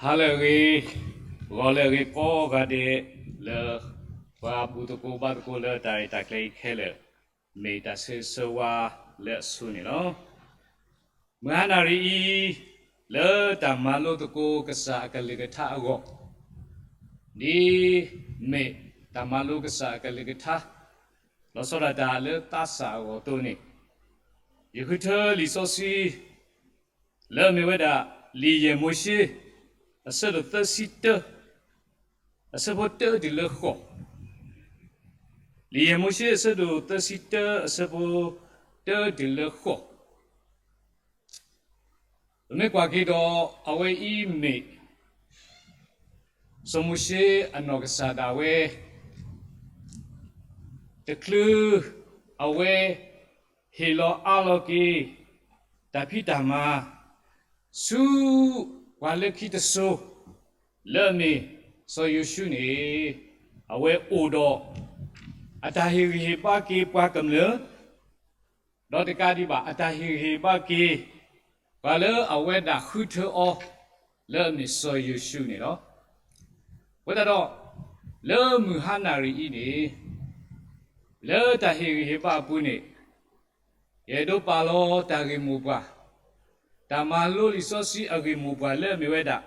ဟါလၢအဂ့ၤ, ဂီၤလၢအဂ့ၤကိးဂၤဒဲး, လၢပှၤဘူၣ်သကိးဘါသကိးလၢတၢ်ရဲၣ်တၢ်ကျဲၤအံၤခဲလၢာ်, မ့ၢ်တၢ်ဆၢဂ့ၤဆၢဝါလၢအဆိန့ၣ်လီၤ. မုၢ်ဟါနၣ်ရံၣ်အံၤ, လၢတၢ်မၤလိသကိးကစၢ်အကလုၢ်ကထါအဂီၢ်, ဒ်မ့ၢ်တၢ်မၤလိကစၢ်အကလုၢ်ကထါ, လီၤဆီဒၣ်တၢ်လၢသးစၢ်အဂီၢ်အသိးန့ၣ်, ယဃုထၢလံာ်စီဆှံ လၢအမ့ၢ်ဝဲဒၣ် လံာ်ယဲၢ်မိၤၡ့ အဆၢဒိၣ်သၢဆံတၢ, အဆၢဖိတၢတုၤလၢဃိး, လံာ်ယဲၢ်မိၤၡ့ အဆၢဒိၣ်သၢဆံတၢ အဆၢဖိတၢတုၤလၢ ဃိး, ပမ့ၢ်ကွၢ်က့ၤဒီး အဝဲအံၤမ့ၢ် စီၤမိၤၡ့အနီၢ်ကစၢ်ဒၣ်ဝဲ တချုးအဝဲဟ့ၣ်လီၤအါလီၤက့ၤ တၢ်ဖံးတၢ်မၤ ဆူပှၤလၢခံတစိၤ လၢအမ့ၢ်စီၤယိၤၡူန့ၣ်, အဝဲအိၣ်ဒီး အတၢ်ဟ့ၣ်ဂံၢ်ဟ့ၣ်ဘါက့ၤပှၤကမျၢၢ် ဒီးတကးဒံးဘၣ် အတၢ်ဟ့ၣ်ဂံၢ်ဟ့ၣ်ဘါက့ၤ ပှၤလၢအဝဲဒၣ်ဃုထၢအီၤ လၢအမ့ၢ်စီၤယိၤၡူန့ၣ်လီၤ. အဃိသတးဒီး လၢမုၢ်ဟါနၣ်ရံၣ်အံၤန့ၣ်, လၢတၢ်ဟ့ၣ်ဂံၢ်ဟ့ၣ်ဘါအပူၤန့ၣ်, ယအဲၣ်ဒိးပာ်လီၤတၢ်ဂ့ၢ်မိၢ်ပှၢ်, တၢ်မၤလိလံာ်စီဆှံအဂ့ၢ်မိၢ်ပှၢ်လၢအမ့ၢ်ဝဲဒၣ်,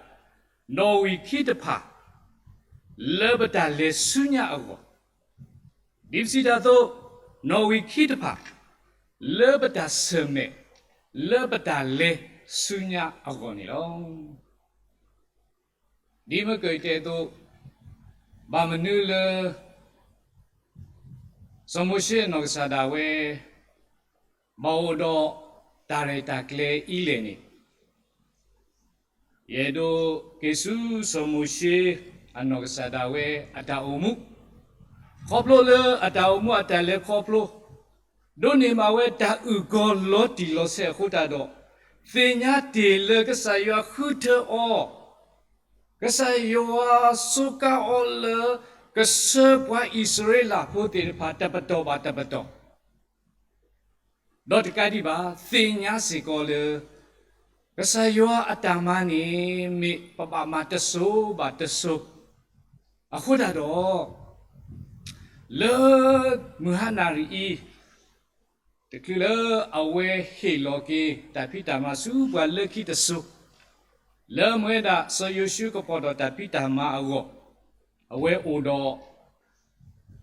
နီၣ်ဝံာ်ခံတဖၣ် လၢပတၢ်လဲၤဆူညါအဂီၢ်, ဒ်ပစံးတၢ်အသိး, နီၣ်ဝံာ်ခံတဖၣ် လၢပတၢ်ဆၢၣ်မဲာ် လၢပတၢ်လဲၤဆူညါအဂီၢ်န့ၣ်လီၤ. ဒ်မ့ၢ်ကၢၢ်အံၤတဲအသိး, ဘၣ်မနုၤလၢ စီၤမိၤၡ့အနီၢ်ကစၢ်ဒၣ်ဝဲ ဘၣ်အိၣ်ဒီးတၢ်ရဲၣ်တၢ်ကျဲၤအံၤလဲၣ်န့ၣ်, ယအဲၣ်ဒိးက့ၤဆူစီၤမိၤၡ့အနီၢ်ကစၢ်ဒၣ်ဝဲအတၢ်အိၣ်မူ, ခီဖျိလၢအတၢ်အိၣ်မူအတၢ်လဲၤခီဖျိ ဒိးန့ၢ်ဘၣ်ဝဲတၢ်အုၣ်ကီၤလီၤတံၢ်လီၤဆဲးအဃိသတးဒီး, သ့ၣ်ညါတ့ၢ်လၢကစၢ်ယွၤဃုထၢအီၤ, ကစၢ်ယွၤစူးကါအီၤလၢ ကဆှၢပှၤအံၣ်စရ့လးဖိသ့ၣ်တဖၣ်တပတီၢ်ဘၣ်တပတီၢ် ဒီးတကးဒံးဘၣ် သ့ၣ်ညါစ့ၢ်ကီးလၢ ကစၢ်ယွၤအတၢ်မၤန့ၣ် မ့ၢ်ပဘၣ်မၤတစိၤဘၣ်တစိၤ, အဃိသတးဒီး လၢမုၢ်ဟါနၣ်ရံၣ်အံၤ, တချုးလၢအဝဲဟ့ၣ်လီၤက့ၤတၢ်ဖံးတၢ်မၤဆူပှၤလၢခံတစိၤ, လၢအမ့ၢ်ဝဲဒၣ်စီၤယိၤၡူကဖီၣ်ဒီးတၢ်ဖံးတၢ်မၤအဂီၢ်, အဝဲအိၣ်ဒီး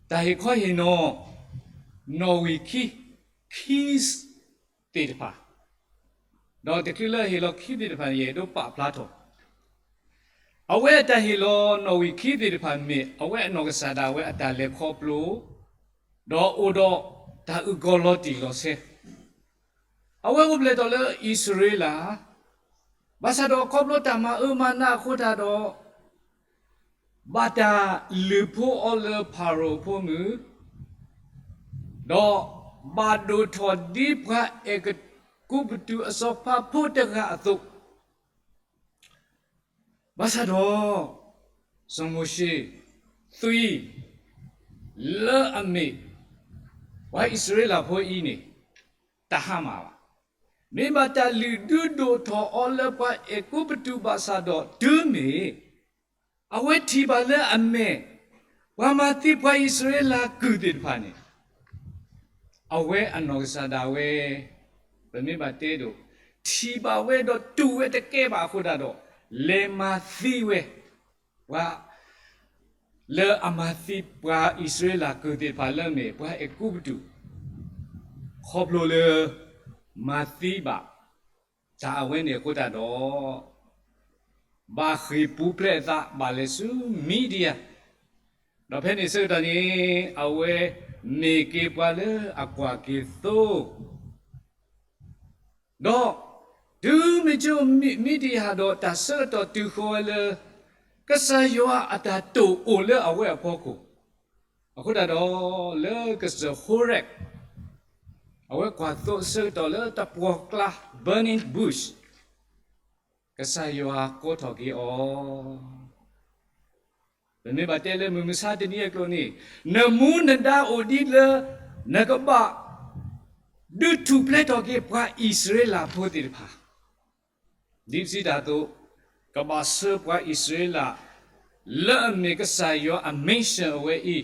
တၢ်ဟ့ၣ်ခီဟ့ၣ်နီၤ နီၣ်ဝံာ်ခံ, ခံသ့ၣ်တဖၣ်, ဒီးတချုးလၢအဟ့ၣ်လီၤခံသ့ၣ်တဖၣ်န့ၣ် ယအဲၣ်ဒိးပာ်ဖျါထီၣ်, အဝဲအတၢ်ဟ့ၣ်လီၤနီၣ်ဝံာ်ခံသ့ၣ်တဖၣ်မ့ၢ် အဝဲအနီၢ်ကစၢ်ဒၣ်ဝဲအတၢ်လဲၤခီဖျိ, ဒီးအိၣ်ဒီးတၢ်အုၣ်ကီၤလီၤတံၢ်လီၤဆဲး, အဝဲအိၣ်ဖျဲၣ်ထီၣ်လၢအံၣ်စရ့လး, ဘၣ်ဆၣ်ဒီးခီဖျိတၢ်မၤအၢမၤနးအဃိသတးဒီး ဘၣ်တၢ်လုၢ်ဖိအီၤလၢဖၤရိၤအဖိမုၣ်, ဒီးဘၣ်ဒိၣ်ထီၣ်ဒ်ပှၤအဲၤကူပတူးအစီၤပၤဖိတဂၤအသိး, ဘၣ်ဆၣ်ဒီး စီၤမိၤၡ့ သွံၣ် လၢအမ့ၢ် ပှၤအံၣ်စရ့လးဖိအံၤန့ၣ် တဟါမၢ်ဘၣ်. မ့ၢ်ဘၣ်တၢ်လုၢ်ဒုးဒိၣ်ထီၣ်အီၤလၢပှၤအဲၤကူပတူးဘၣ်ဆၣ်ဒီးတုၤမ့ၢ် အဝဲထံၣ်ဘၣ်လၢအမဲာ် ပှၤမၤသံပှၤအံၣ်စရ့လးကုၢ်သ့ၣ်တဖၣ်န့ၣ် အဝဲအနီၢ်ကစၢ်ဒၣ်ဝဲ ပမ့ၢ်ဘၣ်တဲဒိၣ် ထံၣ်ဘၣ်ဝဲဒီးတူၢ်ဝဲတကဲဘၣ်အဃိသတးဒီး လဲၤမၤသံဝဲ ပှၤ လၢအမၤသံပှၤအံၣ်စရ့လးကုၢ်သ့ၣ်တဖၣ်လၢအမ့ၢ်ပှၤအဲၤကူပတူး, ခီဖျိလၢ မၤသံဘၣ် တၢ်အဝဲန့ၣ်အဃိသတးဒီး ဘၣ်ဃ့ၢ်ပူၤဖျဲးအသးဘၣ်လဲၤဆူမံၤဒယၤ, ဒီးဖဲန့ၣ်ဆၢကတီၢ်န့ၣ် အဝဲမ့ၢ်က့ၤပှၤလၢအကွၢ်က့ၤသိ ဒီးတုၤမ့ၢ်ဆိမံၤဒယၤဒီး တၢ်ဆၢကတီၢ်တုၤဃီၤဝဲလၢ ကစၢ်ယွၤအတၢ်တိာ်အိၣ်လၢအဝဲအဖီခိၣ်, အဃိသတးဒီးလၢကစၢၢ်ဟိရ့ၣ် အဝဲကွၢ်သိအဆၢကတီၢ်လၢတပှီၢ်ကျါ burning bush ကစၢ်ယွၤကိးထီၣ်က့ၤအီၤ ပမ့ၢ်ဘၣ်တဲလၢမုၢ်မဆါတနံၤအကျိၤန့ၣ်, နမူနဒါအိၣ်ဒ်လၢ နကဘၣ်ဒုးထူၣ်ဖျဲးထီၣ်က့ၤပှၤအံၣ်စရ့လးဖိသ့ၣ်တဖၣ်, ဒ်ပစံးတၢ်အသိး, ကဘၣ်ဆှၢပှၤအံၣ်စရ့လး လၢအမ့ၢ်ကစၢ်ယွၤအ mission အဝဲအံ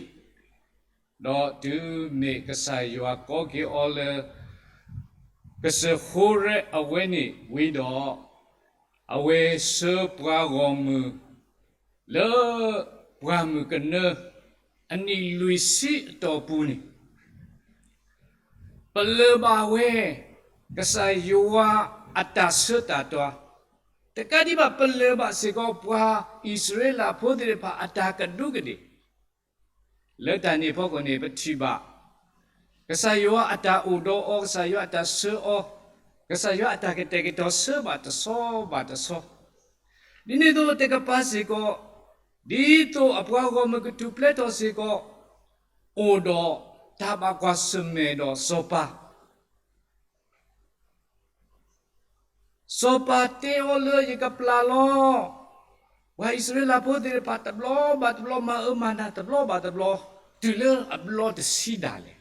ၤ, ဒီးတုၤမ့ၢ်ကစၢ်ယွၤကိးက့ၤအီၤလၢ ကစၢၢ်ဃိရဲးအဝဲန့ၣ်ဝံၤဒီး, အဝဲဆှၢပှၤဂီၢ်မုၢ် လၢပှၢ်မုၢ်ကနၢ အနံၣ်လွံၢ်ဆံအတီၢ်ပူၤန့ၣ် ပလၢၢ်ဘၣ်ဝဲ ကစၢ်ယွၤအတၢ်ဆၢတၢ်တွၤ, တကးဒံးဘၣ် ပလၢၢ်ဘၣ်စ့ၢ်ကီး ပှၤအံၣ်စရ့လးဖိသ့ၣ်တဖၣ်အတၢ်ကဒူးကဒ့ၣ်. လၢတၢ်န့ၣ်အဖီခိၣ်န့ၣ် ပထံၣ်ဘၣ် ကစၢ်ယွၤအတၢ်အိၣ်ဒီးအီၤ, ကစၢ်ယွၤအတၢ်ဆှၢအီၤ, ကစၢ်ယွၤအတၢ်ကတဲာ်ကတီၤဆှၢဘၣ်တဆီဘၣ်တဆီ, ဒ်န့ၣ်အသိးတကပၤစ့ၢ်ကီး, ဒ်သိးအပှၤဂီၢ်မုၢ်ကထူၣ်ဖျဲးထီၣ်စ့ၢ်ကီး, အိၣ်ဒီးတၢ်ဘၣ်ကွၢ်ဆၢၣ်မဲာ်ဒီးစီၤပၤ စီၤပၤတဲအီၤလၢယကပျၢ်လီၤ ပှၤအံၣ်စရ့လးဖိသ့ၣ်တဖၣ်တဘျီဘၣ်တဘျီ, မၤအၢမၤနးတဘျီဘၣ်တဘျီ, တုၤလၢအဘျီတဆံဒၣ်လဲာ်.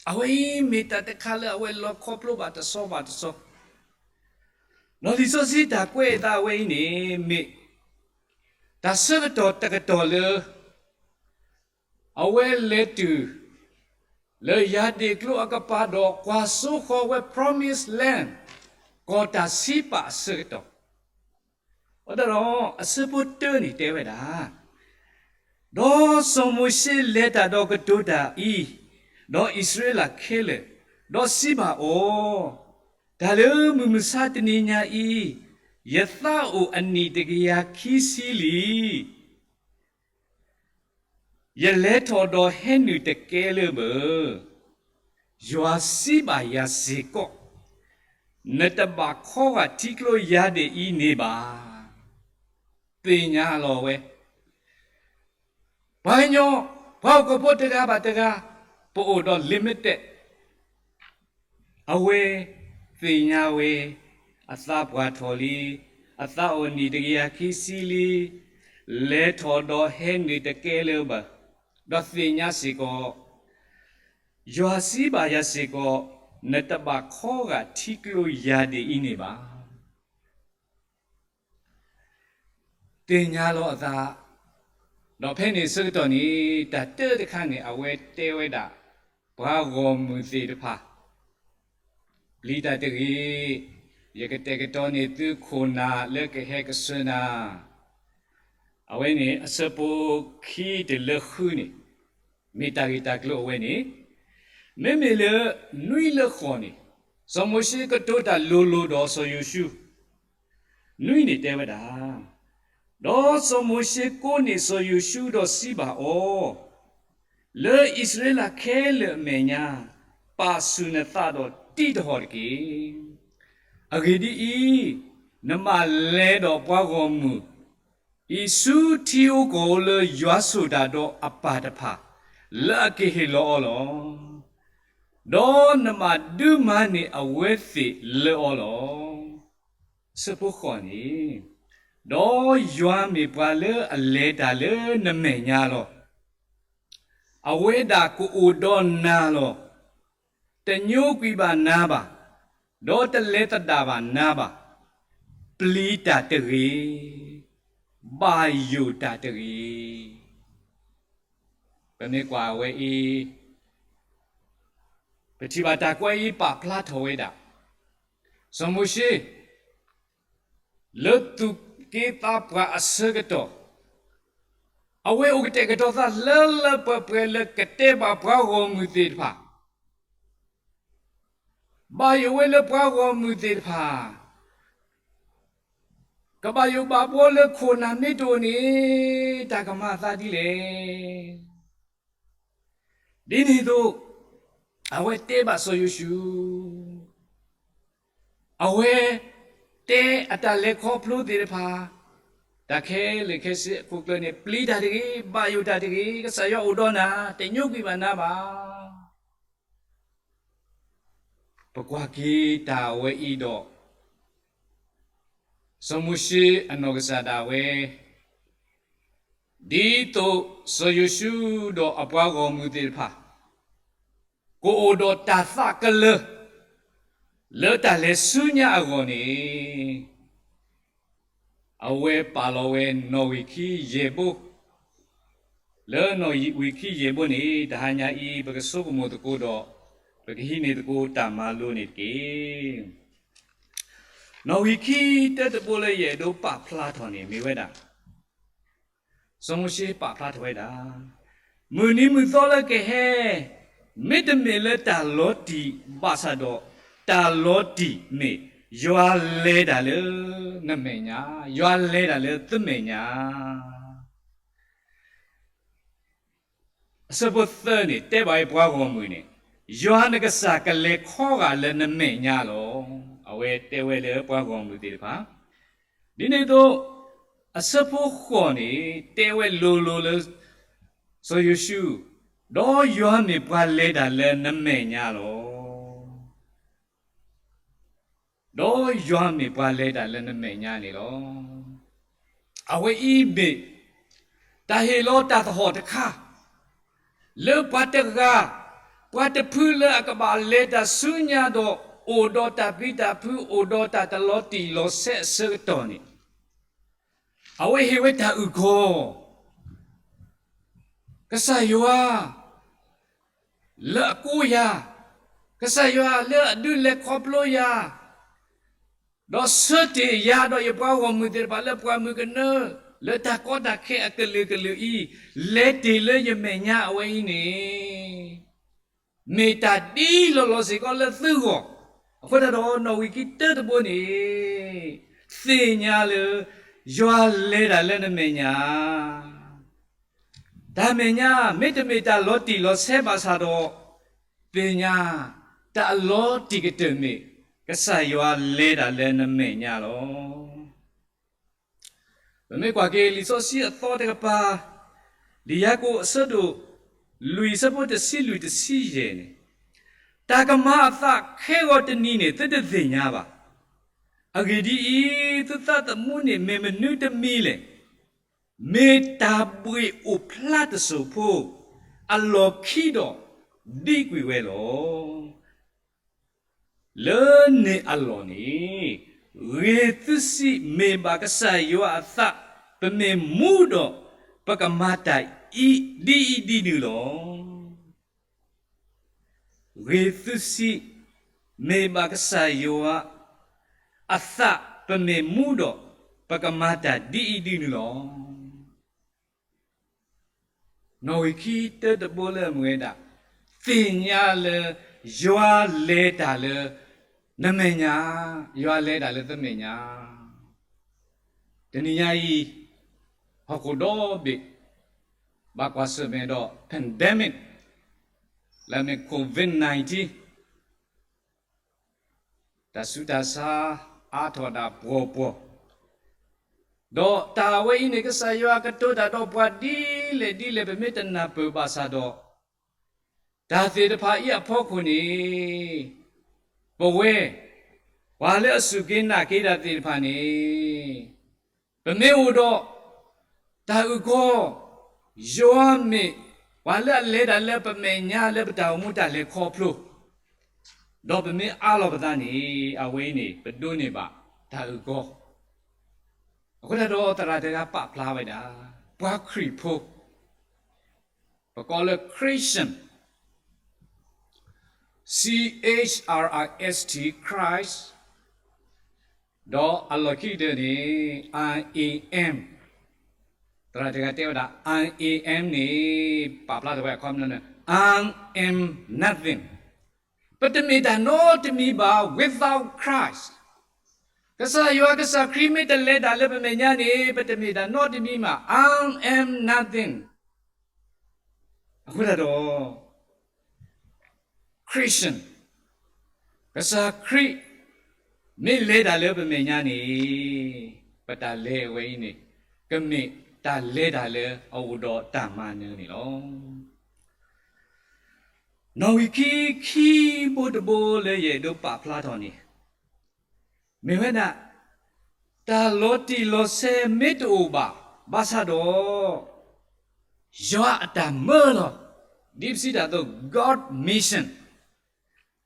အဝဲအံၤမ့ၢ်တၢ်တခါလၢအဝဲလီခီဖျိဘၣ်တဆီဘၣ်တဆီ, ဒီးလံာ်စီဆှံတၢ်ကွဲးအသးအဝဲအံၤန့ၣ် မ့ၢ်တၢ်ဆၢကတီၢ်တကတီၢ်လၢ အဝဲလဲၤတုၤ လၢယၤဒ့ၣ်ကျိအကပၤဒီးကွၢ်စိဃီၤဝဲ Promised Land ကီၢ်တၢ်စံးပာ်အဆၢကတီၢ်, အဃိသတးဒီး အဆၢဖိတၢန့ၣ်တဲဝဲဒၣ်, ဒီးစီၤမိၤၡ့လဲၤတၢ်ဒီးကတိၤတၢ်အံၤ, ဒီးအံၣ်စရ့လးခဲလၢာ်, ဒီးစံးဘၣ်အီၤ, တၢ်လၢမုၢ်မဆါတနံၤညါအံၤ, ယသးအိၣ်အနံၣ်တကယၤခံဆံလံ. ယလဲၤထီၣ်ဒီးဟဲနုာ်တကဲလၢၤဘၣ်. ယွၤစံးဘၣ်ယၤစ့ၢ်ကီး, နတဘၣ်ခီဂာ်ထံကျိယၤဒ့ၣ်အံၤန့ၣ်ဘၣ်. သ့ၣ်ညါလီၤဝဲ, ပှၤကညီ, ပှၤဟီၣ်ခိၣ်ဖိတဂၤဘၣ်တဂၤ, ပအိၣ်ဒီး limited အဝဲသ့ၣ်ညါဝဲ, အသးပှၢ်ထီၣ်လံ, အသးအိၣ်နံၣ်တကယၤခံဆံလံ, လဲၤထီၣ်ဒီးဟဲနုာ်တကဲလၢၤဘၣ်, ဒီးသ့ၣ်ညါစ့ၢ်ကီး, ယွၤစံးဘၣ်ယၤစ့ၢ်ကီး, နတဘၣ်ခီဂာ်ထံကျိယၤဒ့ၣ်အံၤန့ၣ်ဘၣ်. သ့ၣ်ညါလီၤအသး, ဒီးဖဲန့ၣ်ဆၢကတီၢ်န့ၣ် တၢ်တၢတခါန့ၣ် အဝဲတဲဝဲဒၣ် ပှၤဂီၢ်မုၢ်သ့ၣ်တဖၣ်, ပျံၤတၢ်တဂ့ၤ, ယကတဲာ်ကတီၤန့ၢ်သုခိၣ်နၢ်လၢကဟဲကဆှၢနၤ. အဝဲန့ၣ်အဆၢဖိခံတုၤလၢဃုန့ၣ်, မ့ၢ်တၢ်ဂ့ၢ်တၢ်ကျိၤအဝဲန့ၣ်, မ့မ့ၢ်လၢနွံလၢဃိးန့ၣ်, စီၤမိၤၡ့ကတိၤတၢ်လိၤလိၤဒီးစီၤယိၤၡူ နွံန့ၣ်တဲဝဲဒၣ်, ဒီးစီၤမိၤၡ့ကိးန့ၢ်စီၤယိၤၡူဒီးစံးဘၣ်အီၤ, လၢအံၣ်စရ့လးခဲလၢာ်အမဲာ်ညါ, ပာ်ဆူၣ်နသးဒီးတံးတဟီၣ်တက့ၢ်. အဂ့ၢ်ဒ်အံၤ, နဘၣ်လဲၤဒီးပှၤဂီၢ်မုၢ်အံၤဆူထံဧိၤကီၢ်ဧိၤလၢ ယွၤဆိၣ်တၢ်ဒီးအပၢ်တဖၣ် လၢအကဟ့ၣ်လီၤအီၤလီၤ. ဒီးနဘၣ်ဒုးမၤန့ၢ်အဝဲသ့ၣ်လၢအီၤလီၤ. ဆၢဖိဃိးန့ၣ်, ဒီးယွၤမ့ၢ်ပှၤလၢအလဲၤတၢ်လၢနမဲာ်ညါလီၤ. အဝဲဒၣ်ကအိၣ်ဒီးနၤလီၤ. တညိကွံာ်ဘၣ်နၤဘၣ်, ဒီးတလဲၤသဒၣ်ဘၣ်နၤဘၣ်. ပျံၤတၢ်တဂ့ၤ, ဘၣ်ယိၣ်တၢ်တဂ့ၤ. ပမ့ၢ်ကွၢ်ဝဲအံၤ, ပထံၣ်ဘၣ်တၢ်ကွဲးအံၤပာ်ဖျါထီၣ်ဝဲဒၣ်, စီၤမိၤၡ့ လၢသူၣ်က့သးပှၢ်အဆၢကတီၢ်, အဝဲအိၣ်ကတဲာ်ကတီၤသးလၢလၢပှဲၤပှဲၤလၢကတဲဘၣ်ပှၤဂီၢ်မုၢ်သ့ၣ်တဖၣ်, ဘၣ်ယိၣ်ဝဲလၢပှၤဂီၢ်မုၢ်သ့ၣ်တဖၣ် ကဘၣ်ယိၣ်ဘၣ်ဘှီလၢခိၣ်နၢ်မ့ၢ်တအိၣ်န့ၣ် တၢ်ကမၤအသးဒ်လဲၣ်. ဒ်န့ၣ်အသိး, အဝဲတဲဘၣ်စီၤယိၤၡူ, အဝဲတဲအတၢ်လဲၤခီဖျိသ့ၣ်တဖၣ်, တၢ်ခဲလၢာ်ခဲဆ့အခိၣ်ကျၢၢ်န့ၣ် ပျံၤတၢ်တဂ့ၤ, ဘၣ်ယိၣ်တၢ်တဂ့ၤ, ကစၢ်ယွၤအိၣ်ဒီးနၤ, တညိကွံာ်ဘၣ်နၤဘၣ်. ပကွၢ်က့ၤတၢ်ဝဲအံၤဒီး, စီၤမိၤၡ့အနီၢ်ကစၢ်ဒၣ်ဝဲ, ဒ်သိးစီၤယိၤၡူဒီးအပှၤဂီၢ်မုၢ်သ့ၣ်တဖၣ် ကအိၣ်ဒီးတၢ်သးကလၢၤ လၢတၢ်လဲၤဆူညါအဂီၢ်န့ၣ်, အဝဲပာ်လီၤဝဲနီၣ်ဝံာ်ခံယဲၢ်ဘိ, လၢနီၣ်ဝံာ်ခံယဲၢ်ဘိန့ၣ် တဟါညါအံၤ ပကဆိကမိၣ်သကိးဒီး ပကဟံးန့ၢ်သကိးတၢ်မၤလိန့ၣ်တက့ၢ်. နီၣ်ဝံာ်ခံတၢတဘိလၢယအဲၣ်ဒိးပာ်ဖျါထီၣ်န့ၣ် မ့ၢ်ဝဲဒၣ် စီၤမိၤၡ့ပာ်ဖျါထီၣ်ဝဲဒၣ်, မုၢ်နံၤမုၢ်သီလၢကဟဲ, မ့တမ့ၢ်လၢတၢ်လီၤတံၢ်ဘၣ်ဆၣ်ဒီး, တၢ်လီၤတံၢ်မ့ၢ်ယွၤလဲၤတၢ်လၢနမဲာ်ညါ, ယွၤလဲၤတၢ်လၢသုမဲာ်ညါ. အဆၢဖိသၢန့ၣ် တဲဘၣ်ဝဲပှၤဂီၢ်မုၢ်န့ၣ်, ယွၤနကစၢ်ကလဲၤခီဂာ်လၢနမဲာ်ညါလီၤ. အဝဲတဲဝဲလၢပှၤဂီၢ်မုၢ်သ့ၣ်တဖၣ်, ဒ်န့ၣ်အသိး အဆၢဖိဃိးန့ၣ် တဲဝဲလိၤလိၤလၢ စီၤယိၤၡူ, ဒီးယွၤမ့ၢ်ပှၤလဲၤတၢ်လၢနမဲာ်ညါလီၤ. ဒီးယွၤမ့ၢ်ပှၤလဲၤတၢ်လၢနမဲာ်ညါန့ၣ်လီၤ. အဝဲအံၤမ့ၢ် တၢ်ဟ့ၣ်လီၤတၢ်သဟီၣ်တခါ လၢပှၤတဂၤ, ပှၤတဖုလၢအကဘၣ်လဲၤတၢ်ဆူညါဒီး အိၣ်ဒီးတၢ်ပျံၤတၢ်ဖုး အိၣ်ဒီးတၢ်တလီၤတံၢ်လီၤဆဲးအဆၢကတီၢ်န့ၣ်, အဝဲဟ့ၣ်ဝဲတၢ်အုၣ်ကီၤ ကစၢ်ယွၤ လၢအကိးယၤ, ကစၢ်ယွၤလၢအဒုးလဲၤခီဖျိယၤ, ဒီးဆၢတ့ၢ်ယၤဒီးယပှၤဂီၢ်မုၢ်သ့ၣ်တဖၣ်လၢပှၢ်မုၢ်ကနၢ, လၢတၢ်ကီတၢ်ခဲအကလုာ်ကလုာ်အံၤ, လဲၤတ့ၢ်လၢယမဲာ်ညါအဝဲအံၤန့ၣ်, မ့ၢ်တၢ်ဒ်လီၤလီၤစ့ၢ်ကီးလၢသုဂီၢ်, အဃိသတးဒီးနီၣ်ဝံာ်ခံတၢတဘိန့ၣ်, သ့ၣ်ညါလၢ ယွၤလဲၤတၢ်လၢနမဲာ်ညါ တၢ်မဲာ်ညါ မ့တမ့ၢ်တၢ်လီၤတံၢ်လီၤဆဲးဘၣ်ဆၣ်ဒီး, သ့ၣ်ညါ တၢ်အလီၤတံၢ်ကတၢၢ်မ့ၢ် ကစၢ်ယွၤလဲၤတၢ်လၢနမဲာ်ညါလီၤ. ပမ့ၢ်ကွၢ်က့ၤလံာ်စီဆှံအသီတကပၤ, လံာ်ယၤကိာ်အဆၢဒိၣ်လွံၢ် အဆၢဖိတဆံလွံၢ်တဆံယဲၢ်န့ၣ်, တၢ်ကမၤအသးခဲဂီၤတနံၤန့ၣ် သုတသ့ၣ်ညါဘၣ်. အဂ့ၢ်ဒ်အံၤ, သုသးသမူန့ၣ်မ့ၢ်မနုၤတမံၤလဲၣ်. မ့ၢ်တၢ်ဘှ့ၣ်အိၣ်ဖျါတစိၢ်ဖိ, အလီၢ်ခံဒီးဒံကွံာ်ဝဲလီၤ. လၢန့ၣ်အလီၢ်န့ၣ်, ဂ့ၤသုစံးမ့ၢ်ဘၣ်ကစၢ်ယွၤအသး, ပမ့ၢ်မူဒီး ပကမၤတၢ်အံၤဒ်အံၤဒ်နုၤလီၤ. ဂ့ၤသုစံး, မ့ၢ်ဘၣ်ကစၢ်ယွၤအသး, ပမ့ၢ်မူဒီး ပကမၤတၢ်ဒ်အံၤဒ်နုၤလီၤ. နီၣ်ဝံာ်ခံတၢတဘိလၢအမ့ၢ်ဝဲဒၣ်, သ့ၣ်ညါလၢ ယွၤလဲၤတၢ်လၢ နမဲာ်ညါ, ယွၤလဲၤတၢ်လၢသုမဲာ်ညါ. တနံၤညါအံၤ, ဟီၣ်ခိၣ်ဒီဘ့ၣ် ဘၣ်ကွၢ်ဆၢၣ်မဲာ်ဒီး pandemic လၢအမ့ၢ် COVID nineteen တၢ်ဆူးတၢ်ဆါအါထီၣ်ဒၣ်ပှီၢ်ပှီၢ်, ဒီးတၢ်အဝဲအံၤန့ၣ် ကစၢ်ယွၤကတိၤတၢ်ဒီးပှၤဒ်လဲၣ်ဒ်လဲၣ် ပမ့ၢ်တနၢ်ပၢၢ်ဘၣ်ဆၣ်ဒီး, တၢ်သ့ၣ်တဖၣ်အံၤအဖီခိၣ်န့ၣ်, ပဝဲ ပှၤလၢအစူၢ်က့ၤနာ်က့ၤတၢ်သ့ၣ်တဖၣ်န့ၣ်, ပမ့ၢ်အိၣ်ဒီး တၢ်အုၣ်ကီၤ, ယွၤမ့ၢ်ပှၤလၢအလဲၤတၢ်လၢပမဲာ်ညါလၢပတၢ်အိၣ်မူတၢ်လဲၤခီဖျိ, ဒီးပမ့ၢ်အးလီၤပသးန့ၣ် အဝဲအံၤန့ၣ် ပဒိးန့ၢ်ဘၣ်တၢ်အုၣ်ကီၤ. အဃိသတးဒီးသရၣ်တဂၤပာ်ဖျါဝဲဒၣ်, ပှၤခရံာ်ဖိ ပကိးလၢ Christian, C H R I S T, Christ, ဒီးအလီၢ်ခံကတၢၢ်န့ၣ် I A M, သရၣ်တဂၤတဲဝဲဒၣ် I A M န့ၣ် ပာ်ဖျါထီၣ်ဝဲအခီပညီန့ၣ် I am nothing. ပတမ့ၢ်တၢ်နီတမံၤဘၣ် without Christ. ကစၢ်ယွၤကစၢ်ခရံာ်မ့ၢ်တလဲၤတၢ်လၢပမဲာ်ညါန့ၣ် ပတမ့ၢ်တၢ်နီတမံၤဘၣ်, I am nothing. အဃိသတးဒီး Christian, ကစၢ်ခရံာ် မ့ၢ်လဲၤတၢ်လၢပမဲာ်ညါန့ၣ်, ပတၢ်လဲၤဝဲအံၤန့ၣ် ကမ့ၢ်တၢ်လဲၤတၢ်လၢအအိၣ်ဒီးတၢ်မၤနၢၤန့ၣ်လီၤ. နီၣ်ဝံာ်ခံခံဘိတဘိလၢယအဲၣ်ဒိးပာ်ဖျါထီၣ်န့ၣ် မ့ၢ်ဝဲဒၣ် တၢ်လီၤတံၢ်လီၤဆဲးမ့ၢ်တအိၣ်ဘၣ်, ဘၣ်ဆၣ်ဒီး ယွၤအတၢ်မၢလီၤ, ဒ်ပစံးတၢ်အသိး God mission,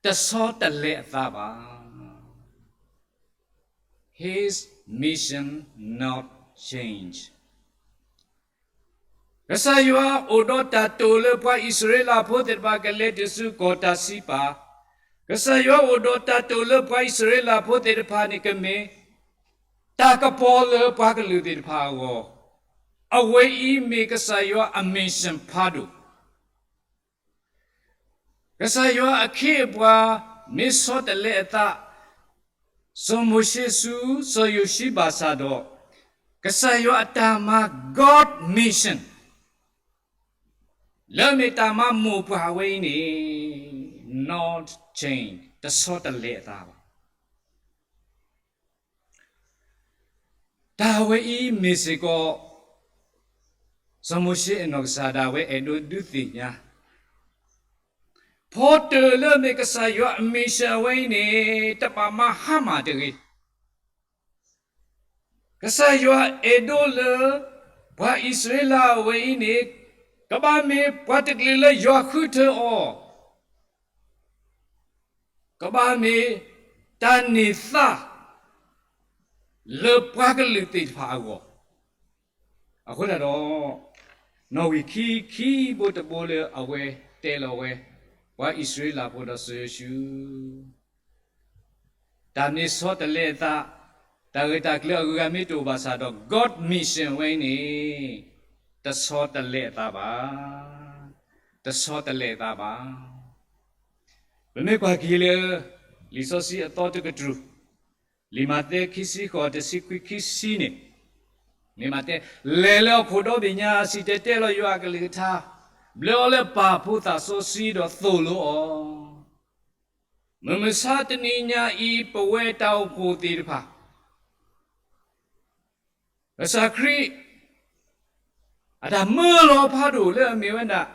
တဆီတလဲအသးဘၣ်. His mission not change. ကစၢ်ယွၤအိၣ်ဒီးတၢ်တိာ်လၢပှၤအံၣ်စရ့လးဖိသ့ၣ်တဖၣ်ကလဲၤတုၤဆူကီၢ်တၢ်စံးပာ်, ကစၢ်ယွၤအိၣ်ဒီးတၢ်တိာ်လၢပှၤအံၣ်စရ့လးဖိသ့ၣ်တဖၣ်န့ၣ်ကမ့ၢ် တၢ်ကပီၤလၢပှၤကလုာ်သ့ၣ်တဖၣ်အဂီၢ်, အဝဲအံၤမ့ၢ်ကစၢ်ယွၤအ mission ဖးဒိၣ် ကစၢ်ယွၤအခ့အပှၤ မ့ၢ်ဆီတလဲအသး စီၤမိၤၡ့ဆူ စီၤယိၤၡူဘၣ်ဆၣ်ဒီး ကစၢ်ယွၤအတၢ်မၤ God mission လၢမ့ၢ်တၢ်မၤမိၢ်ပှၢ်ဝဲအံၤန့ၣ် not change တဆီတလဲအသးဘၣ်. တၢ်ဝဲအံၤမ့ၢ်စ့ၢ်ကီး စီၤမိၤၡ့အနီၢ်ကစၢ်ဒၣ်ဝဲအဲၣ်ဒိးဒုးသ့ၣ်ညါ, ဖီတၢၣ်လၢမ့ၢ်ကစၢ်ယွၤအ mission ဝဲအံၤန့ၣ် တဘၣ်မၤဟါမၢ်တဂ့ၤ. ကစၢ်ယွၤအဲၣ်ဒိးလၢ ပှၤအံၣ်စရ့လးဝဲအံၤန့ၣ် ကဘၣ်မ့ၢ်ပှၤတကလုာ်လၢယွၤဃုထၢအီၤ ကဘၣ်မ့ၢ်တၢ်န့ၢ်သါ လၢပှၤကလုာ်သ့ၣ်တဖၣ်အဂီၢ်, အဃိသတးဒီး နီၣ်ဂံၢ်ခံ ခံဘိတဘိလၢအဝဲတဲလီၤဝဲ ပှၤအံၣ်စရ့လးဖိဒီးစီၤယိၤၡူ တၢ်မ့ၢ်ဆီတလဲအသး, တၢ်ဂ့ၢ်တၢ်ကျိၤအဂုၤအဂၤမ့ၢ်တအိၣ်ဘၣ်ဆၣ်ဒီး God mission ဝဲအံၤန့ၣ် တဆီတလဲအသးဘၣ်, တဆီတလဲအသးဘၣ်. ပမ့ၢ်ကွၢ်က့ၤလၢ လံာ်စီဆှံအသီတကတြူၢ်, လံာ်မးသဲခံဆံဃိး တဆံခွံ ခံဆံန့ၣ်, မ့ၢ်မးသဲ, လဲၤလၢဟီၣ်ခိၣ်ဒီဘ့ၣ်ညါ စံၣ်တဲၤတဲလီၤယွၤအကလုၢ်ကထါ, ဘျၢအီၤလၢပၢ်ဖိသၣ်စီဆှံဒီးသိၣ်လိအီၤ, မုၢ်မဆါတနံၤညါအံၤ ပဝဲတၢ်အိၣ်ဖှိၣ်သ့ၣ်တဖၣ် ကစၢ်ခရံာ် အတၢ်မၢလီၤဖးဒိၣ်လၢအမ့ၢ်ဝဲဒၣ်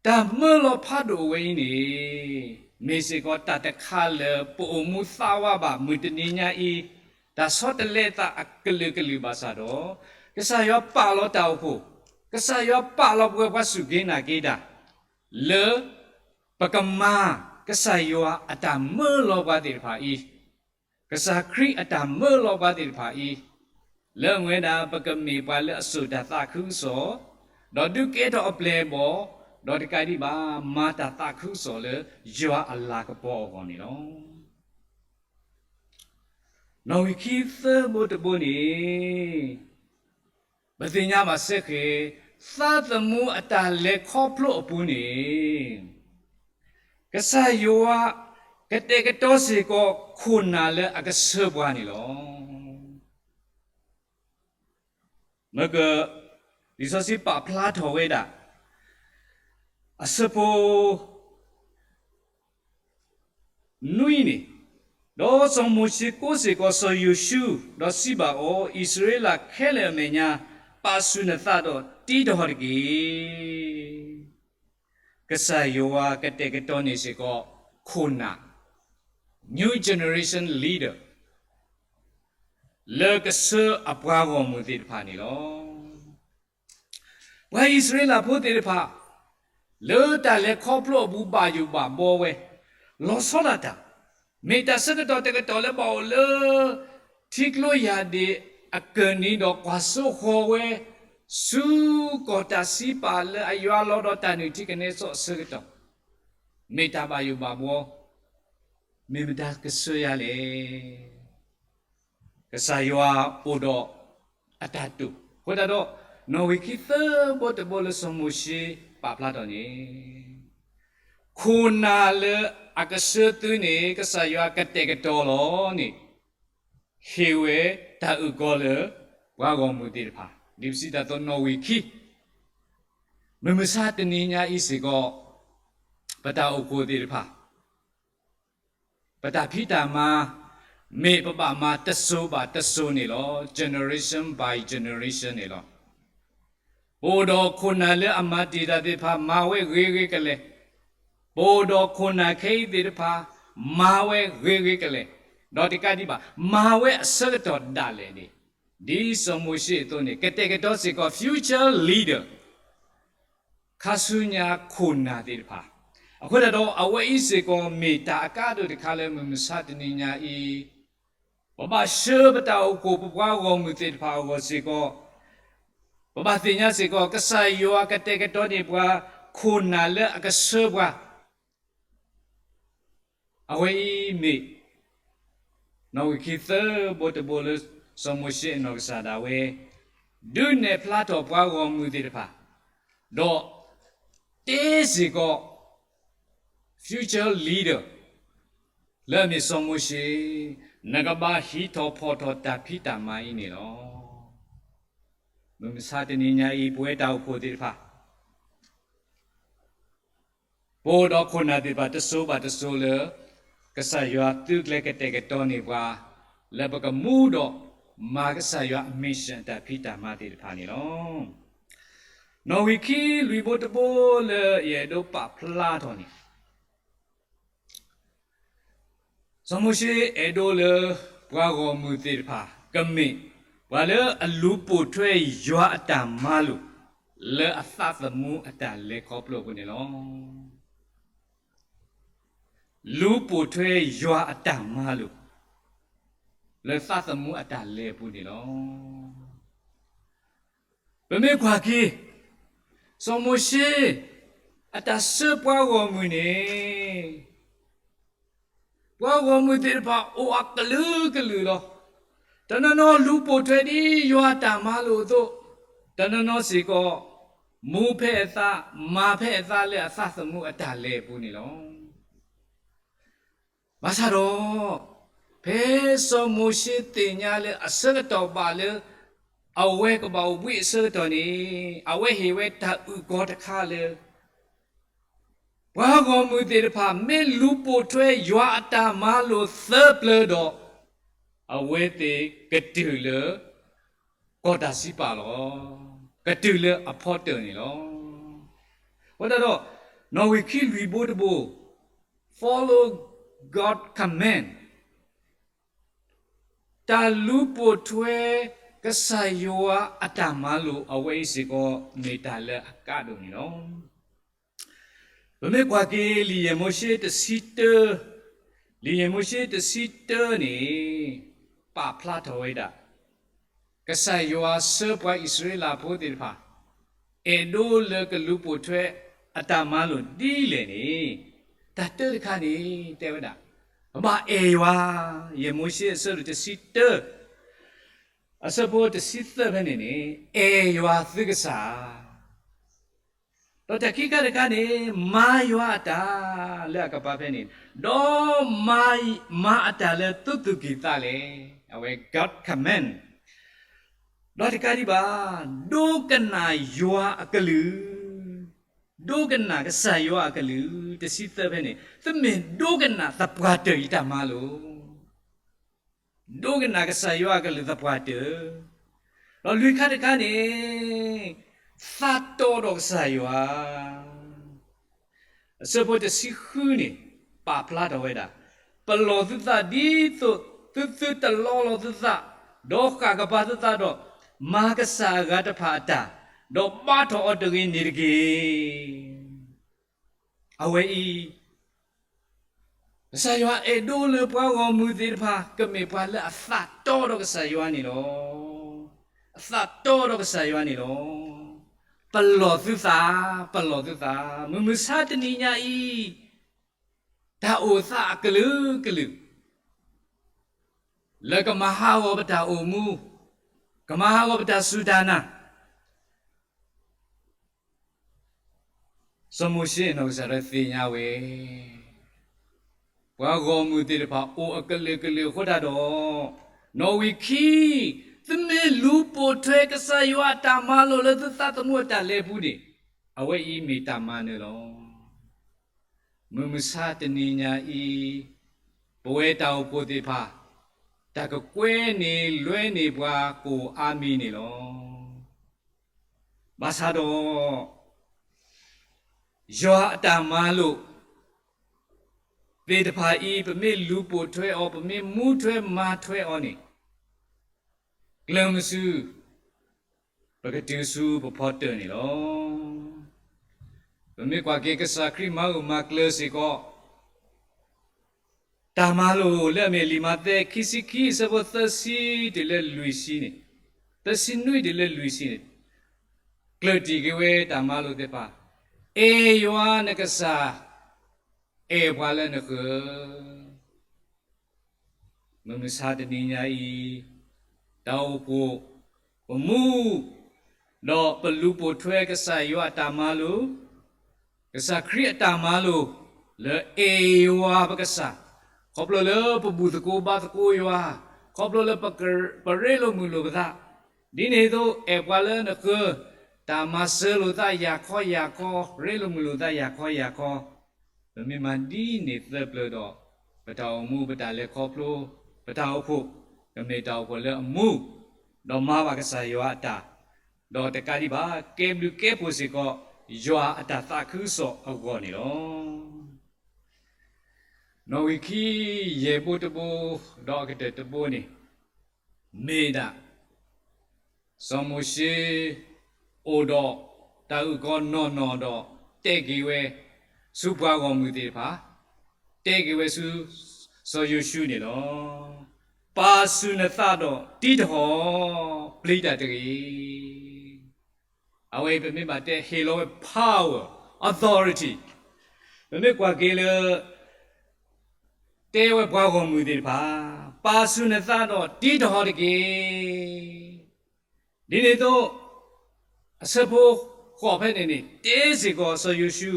တၢ်မၢလီၤဖးဒိၣ်ဝဲအံၤန့ၣ် မ့ၢ်စ့ၢ်ကီးတၢ်တခါလၢပအိၣ်မူသးဝးဘၣ်မုၢ်တနံၤညါအံၤ, တၢ်ဆီတလဲသးအကလုာ်ကလုာ်ဘၣ်ဆၣ်ဒီး, ကစၢ်ယွၤပာ်လီၤတၢ်အိၣ်ဖှိၣ်, ကစၢ်ယွၤပာ်လီၤပဝဲပှၤစူၢ်က့ၤနာ်က့ၤတၢ်, လၢ ပကမၤ ကစၢ်ယွၤအတၢ်မၢလီၤပှၤသ့ၣ်တဖၣ်အံၤ, ကစၢ်ခရံာ်အတၢ်မၢလီၤပှၤသ့ၣ်တဖၣ်အံၤ, လၢအမ့ၢ်ဝဲဒၣ် ပကမ့ၢ်ပှၤလၢအစိာ်တၢ်သးခုကစီၣ်, ဒီးဒုးကဲထီၣ်အပျဲၢ်အဘီၣ်, ဒီးတကးဒံးဘၣ် မၤတၢ်သးခုကစီၣ်လၢယွၤအလၤကပီၤအဂီၢ်န့ၣ်လီၤ. နီၣ်ဂံၢ်ခံသၢဘိတဘိန့ၣ် ပသ့ၣ်ညါဘၣ်စ့ၢ်ကီး, သးသမူအတၢ်လဲၤခီဖျိအပူၤန့ၣ် ကစၢ်ယွၤ ကတဲာ်ကတီၤစ့ၢ်ကီးခိၣ်နၢ်လၢအကဆှၢပှၤန့ၣ်လီၤ. မ့ၢ်က လံာ်စီဆှံပာ်ဖျါထီၣ်ဝဲဒၣ် အဆၢဖိ နွံန့ၣ်, ဒီးစီၤမိၤၡ့ကိးစ့ၢ်ကီးစီၤယိၤၡူ, ဒီးစံးဘၣ်အီၤ, အံၣ်စရ့လးခဲလၢာ်အမဲာ်ညါ, ပာ်ဆူၣ်နသးဒီးတံးတဟီၣ်တက့ၢ်. ကစၢ်ယွၤကတဲာ်ကတီၤန့ၢ်စ့ၢ်ကီး ခိၣ်နၢ်, new generation leader လၢကဆှၢအပှၤဂီၢ်မုၢ်သ့ၣ်တဖၣ်န့ၣ်လီၤ. ပှၤအံၣ်စရ့လးဖိသ့ၣ်တဖၣ် လၢတၢ်လဲၤခီဖျိအပူၤဘၣ်ယိၣ်ဘၣ်ဘှီဝဲ, လီၤဆီဒၣ်တၢ်, မ့ၢ်တၢ်ဆၢကတီၢ်တကတီၢ်လၢဘၣ်အိၣ်လၢ ထံကျိယၢ်ဒ့ၣ်အကၢၢ်နံၤဒီးကွၢ်စိဃီၤဝဲ ဆူကီၢ်တၢ်စံးပာ်လၢအယွၤလီၤဒီးတၢ်နုၢ်ထံကနဲစီအဆၢကတီၢ်, မ့ၢ်တၢ်ဘၣ်ယိၣ်ဘၣ်ဘှီ, မ့ၢ်မတၤကဆှၢယၤလဲၣ်. ကစၢ်ယွၤအိၣ်ဒီးအတၢ်တိာ်, အဃိသတးဒီး နီၣ်ဂံၢ်ခံသၢဘိတဘိလၢစီၤမိၤၡ့ပာ်ဖျါထီၣ်န့ၣ်, ခိၣ်နၢ်လၢအကဆှၢသုန့ၣ် ကစၢ်ယွၤကတဲာ်ကတီၤလီၤန့ၣ်, ဟ့ၣ်ဝဲတၢ်အုၣ်ကီၤလၢ ပှၤဂီၢ်မုၢ်သ့ၣ်တဖၣ်, ဒ်ပစံးတၢ်သီနီၣ်ဂံၢ်ခံ, မုၢ်မဆါတနံၤညါအံၤစ့ၢ်ကီး, ပတၢ်အိၣ်ဖှိၣ်သ့ၣ်တဖၣ် ပတၢ်ဖံးတၢ်မၤ မ့ၢ်ပဘၣ်မၤတစိၤဘၣ်တစိၤန့ၣ်လီၤ. Generation by generation န့ၣ်လီၤ. ပအိၣ်ဒီးခိၣ်နၢ်လၢအမၤတ့ၢ်တၢ်သ့ၣ်တဖၣ် မၤဝဲဂ့ၤဂ့ၤကလဲာ်, ပအိၣ်ဒီးခိၣ်နၢ်ခဲအံၤသ့ၣ်တဖၣ် မၤဝဲဂ့ၤဂ့ၤကလဲာ်, ဒီးတကးဒံးဘၣ် မၤဝဲအဆၢကတီၢ်ဒၣ်လဲာ်န့ၣ်, ဒ်စီၤမိၤၡ့အသိးန့ၣ် ကတဲာ်ကတီၤစ့ၢ်ကီး future leader ခါဆူညါခိၣ်နၢ်သ့ၣ်တဖၣ်, အဃိသတးဒီး အဝဲအံၤစ့ၢ်ကီးမ့ၢ်တၢ်အကါဒိၣ်တခါလၢမုၢ်မဆါတနံၤညါအံၤ, ပဘၣ်ဆှၢပတၢ်အိၣ်ဖှိၣ် ပပှၤဂီၢ်မုၢ်သ့ၣ်တဖၣ်အဂီၢ်စ့ၢ်ကီး, ပဘၣ်သ့ၣ်ညါစ့ၢ်ကီး ကစၢ်ယွၤကတဲာ်ကတီၤန့ၢ်ပှၤ ခိၣ်နၢ်လၢအကဆှၢပှၤ, အဝဲအံၤမ့ၢ် နီၣ်ဂံၢ်ခံသၢဘိတဘိလၢ စီၤမိၤၡ့အနီၢ်ကစၢ်ဒၣ်ဝဲ ဒုးနဲၣ်ဖျါထီၣ်ပှၤဂီၢ်မုၢ်သ့ၣ်တဖၣ်, ဒီးတဲစ့ၢ်ကီး future leader လၢအမ့ၢ်စီၤမိၤၡ့, နကဘၣ်ဟံးထီၣ်ဖီၣ်ထီၣ်တၢ်ဖံးတၢ်မၤအံၤန့ၣ်လီၤ. မုၢ်မဆါတနံၤညါအံၤ ပဝဲတၢ်အိၣ်ဖှိၣ်သ့ၣ်တဖၣ် ပအိၣ်ဒီးခိၣ်နၢ်သ့ၣ်တဖၣ်တစိၤဘၣ်တစိၤလၢ ကစၢ်ယွၤသုးကျဲၤကတဲာ်ကတီၤန့ၢ်ပှၤ လၢပကမူဒီးမၤကစၢ်ယွၤအ mission အတၢ်ဖံးတၢ်မၤသ့ၣ်တဖၣ်န့ၣ်လီၤ. နီၣ်ဂံၢ်ခံလွံၢ်ဘိတဘိလၢယအဲၣ်ဒိးပာ်ဖျါထီၣ်န့ၣ် စီၤမိၤၡ့အဲၣ်ဒိးလၢ ပှၤဂီၢ်မုၢ်သ့ၣ်တဖၣ် ကမ့ၢ်ပှၤလၢအလူၤပိာ်ထွဲယွၤအတၢ်မၤလိာ် လၢအသးသမူအတၢ်လဲၤခီဖျိအပူၤန့ၣ်လီၤ. လူၤပိာ်ထွဲယွၤအတၢ်မၤလိာ် လၢသးသမူအတၢ်လဲၤအပူၤန့ၣ်လီၤ. ပမ့ၢ်ကွၢ်က့ၤ စီၤမိၤၡ့ အတၢ်ဆှၢပှၤဂီၢ်မုၢ်န့ၣ် ပှၤဂီၢ်မုၢ်သ့ၣ်တဖၣ်အိၣ်အကလုာ်ကလုာ်လီၤ. တနီၤနီၤလူၤပိာ်ထွဲဒ်ယွၤအတၢ်မၤလိာ်အသိး, တနီၤနီၤစ့ၢ်ကီး မူဖဲအသး မၤဖဲအသးလၢအသးသမူအတၢ်လဲၤအပူၤန့ၣ်လီၤ. ဘၣ်ဆၣ်ဒီး ဖဲစီၤမိၤၡ့သ့ၣ်ညါလၢအဆၢကတီၢ်ဘၣ်လၢ အဝဲကဘၣ်အိၣ်ဘှံးအဆၢကတီၢ်န့ၣ် အဝဲဟ့ၣ်ဝဲတၢ်အုၣ်ကီၤတခါလၢ ပှၤဂီၢ်မုၢ်သ့ၣ်တဖၣ် မ့ၢ်လူၤပိာ်ထွဲယွၤအတၢ်မၤလိာ်သၢပျၢၤဒီး အဝဲသ့ၣ်ကတုၤလၢ ကီၢ်တၢ်စံးပာ်လီၤ. ကတုၤလၢအဖီတၢၢ်န့ၣ်လီၤ. အဃိသတးဒီး နီၣ်ဂံၢ်ခံလွံၢ်ဘိတဘိ follow God command တၢ်လူၤပိာ်ထွဲ ကစၢ်ယွၤအတၢ်မၤလိာ် အဝဲအံၤစ့ၢ်ကီး မ့ၢ်တၢ်လၢအကါဒိၣ်န့ၣ်လီၤ. ပမ့ၢ်ကွၢ်က့ၤ လံာ်ယဲၢ်မိၤၡ့တဆံတၢ, လံာ်ယဲၢ်မိၤၡ့တဆံတၢန့ၣ် ပာ်ဖျါထီၣ်ဝဲဒၣ် ကစၢ်ယွၤဆှၢပှၤအံၣ်စရ့လးဖိသ့ၣ်တဖၣ် အဲၣ်ဒိးလၢကလူၤပိာ်ထွဲအတၢ်မၤလိာ်ဒ်လဲၣ်န့ၣ်, တၢ်တၢတခါန့ၣ် တဲဝဲဒၣ် ကဘၣ်အဲၣ်ယွၤ, ယဲၢ်မိၤၡ့အဆၢဒိၣ်တဆံတၢ အဆၢဖိတဆံသၢဖဲန့ၣ်န့ၣ် အဲၣ်ယွၤသုကစၢ် ဒီးတၢ်ခံခါတခါန့ၣ် မၤယွၤအတၢ်လၢအကပၤဖဲန့ၣ်, ဒီးမၤအတၢ်လၢသုသူၣ်ကံၢ်သးလဲ, အဝဲ God command, ဒီးတကးဒံးဘၣ် ဒိကနၣ်ယွၤအကလုၢ်, ဒိကနၣ်ကစၢ်ယွၤအကလုၢ်, တဆံသၢဖဲန့ၣ် သုမ့ၢ်ဒိကနၣ်သပှၢ်တၢၢ်ယတၢ်မၤလိာ် ဒိကနၣ်ကစၢ်ယွၤအကလုၢ်သပှၢ်တၢၢ်, ဒီးလွံၢ်ခါတခါန့ၣ် သးတီဒီးကစၢ်ယွၤ, အဆၢဖိတဆံဃုန့ၣ် ပာ်ဖျါထီၣ်ဝဲဒၣ်, ပလီၢ်သုသးဒ်သိးသုသုတလီလီၤသုသး, ဒီးဃၣ်ကပၤသုသးဒီး မၤကစၢ်အဂၤတဖၣ်အတၢ်, ဒီးဘါထီၣ်အီၤတဂ့ၤန့ၣ်တက့ၢ်. အဝဲအံၤ ကစၢ်ယွၤအဲၣ်ဒိးလၢပှၤဂီၢ်မုၢ်သ့ၣ်တဖၣ် ကမ့ၢ်ပှၤလၢအသးတီဒီးကစၢ်ယွၤန့ၣ်လီၤ. အသးတီဒီးကစၢ်ယွၤန့ၣ်လီၤ. ပလီၢ်သုသး, ပလီၢ်သုသး, မုၢ်မဆါတနံၤညါအံၤ တၢ်အိၣ်သးအကလုာ်ကလုာ် လၢကမၤဟးဂီၤပတၢ်အိၣ်မူ, ကမၤဟးဂီၤပတၢ်စူၢ်တၢ်နာ် စီၤမိၤၡ့အနီၢ်ကစၢ်ဒၣ်ဝဲသ့ၣ်ညါဝဲ, ပှၤဂီၢ်မုၢ်သ့ၣ်တဖၣ်အိၣ်အကလုာ်ကလုာ်အဃိတၢ်ဒီး, နီၣ်ဝံာ်ခံ, သုမ့ၢ်လူၤပိာ်ထွဲကစၢ်ယွၤအတၢ်မၤလိာ်လၢသုသးသမူအတၢ်လဲၤပူၤန့ၣ်, အဝဲအံၤမ့ၢ်တၢ်မၤနၢၤလီၤ. မုၢ်မဆါတနံၤညါအံၤ, ပဝဲတၢ်အိၣ်ဖှိၣ်သ့ၣ်တဖၣ်, တၢ်ကကွဲန့ၢ်လွဲန့ၢ်ပှၤကိၣ်အါမံၤန့ၣ်လီၤ. ဘၣ်ဆၣ်ဒီး ယွၤအတၢ်မၤလိာ်သ့ၣ်တဖၣ်အံၤ ပမ့ၢ်လူၤပိာ်ထွဲအီၤ, ပမ့ၢ်မူထွဲမၤထွဲအီၤန့ၣ်, ကျၢၤမုဆူ ပကတုၤဆူပဖီတၢၢ်န့ၣ်လီၤ. ပမ့ၢ်ကွၢ်က့ၤကစၢ်ခရံာ်မၤဂၢၢ်မၤကျၢၤစ့ၢ်ကီး, တၢ်မၤလိာ်လၢအမ့ၢ်လံာ်မးသဲ ခံဆံခံ အဆၢဖိသၢဆံတုၤလၢလွံၢ်ဆံန့ၣ်, သၢဆံနွံတုၤလၢလွံၢ်ဆံန့ၣ်, ကျၢၢ်တံၢ်က့ၤဝဲတၢ်မၤလိာ်သ့ၣ်တဖၣ်, အဲၣ်ယွၤနကစၢ်, အဲၣ်ပှၤလၢနဃၢၤ မုၢ်မဆါတနံၤညါအံၤ, တၢ်အိၣ်ဖှိၣ်, ပမူ, ဒီးပလူၤပိာ်ထွဲကစၢ်ယွၤအတၢ်မၤလိာ်, ကစၢ်ခရံာ်အတၢ်မၤလိာ်, လၢအဲၣ်ယွၤပကစၢ်, ခီဖျိလၢပဘူၣ်သကိးဘါသကိးယွၤ, ခီဖျိလၢပရ့လိာ်မုာ်လိာ်ပသး, ဒ်န့ၣ်အသိး အဲၣ်ပှၤလၢနဃၢၤ, တၢ်မၤစၢၤလိာ်သးယၤခီယၤခီ, ရ့လိာ်မုာ်လိာ်သးယၤခီယၤခီ, ပမ့ၢ်မၤဒ်န့ၣ်သၢပျၢၤဒီး, ပတၢ်အိၣ်မူ ပတၢ်လဲၤခီဖျိ, ပတၢ်အိၣ်ဖှိၣ်, ကမ့ၢ်တၢ်အိၣ်ဖှိၣ်လၢအမူ, ဒီးမၤဘၣ်ကစၢ်ယွၤအတၢ်, ဒီးတကးဒံးဘၣ် ကဲဘျုးကဲဖှိၣ်စ့ၢ်ကီး ယွၤအတၢ်သးခုကစီၣ်အဂီၢ်န့ၣ်လီၤ. နီၣ်ဂံၢ်ခံ ယဲၢ်ဘိတဘိ, ဒီးအကတၢၢ်တဘိန့ၣ်, မ့ၢ်ဒၣ် စီၤမိၤၡ့ အိၣ်ဒီးတၢ်အုၣ်ကီၤနီၢ်နီၢ်ဒီး တဲက့ၤဝဲဆူပှၤဂီၢ်မုၢ်သ့ၣ်တဖၣ်, တဲက့ၤဝဲဆူ စီၤယိၤၡူန့ၣ်လီၤ. ပာ်ဆူၣ်နသးဒီးတံတဟီၣ်, ပျံၤတၢ်တဂ့ၤ. အဝဲအံၤပမ့ၢ်ဘၣ်တဲဟ့ၣ်လီၤဝဲ power, authority, ပမ့ၢ်ကွၢ်က့ၤလၢ တဲဝဲပှၤဂီၢ်မုၢ်သ့ၣ်တဖၣ်, ပာ်ဆူၣ်နသးဒီးတံတဟီၣ်တက့ၢ်. ဒ်န့ၣ်အသိး အဆၢဖိဃိးဖဲန့ၣ်န့ၣ် တဲစ့ၢ်ကီးစီၤယိၤၡူ,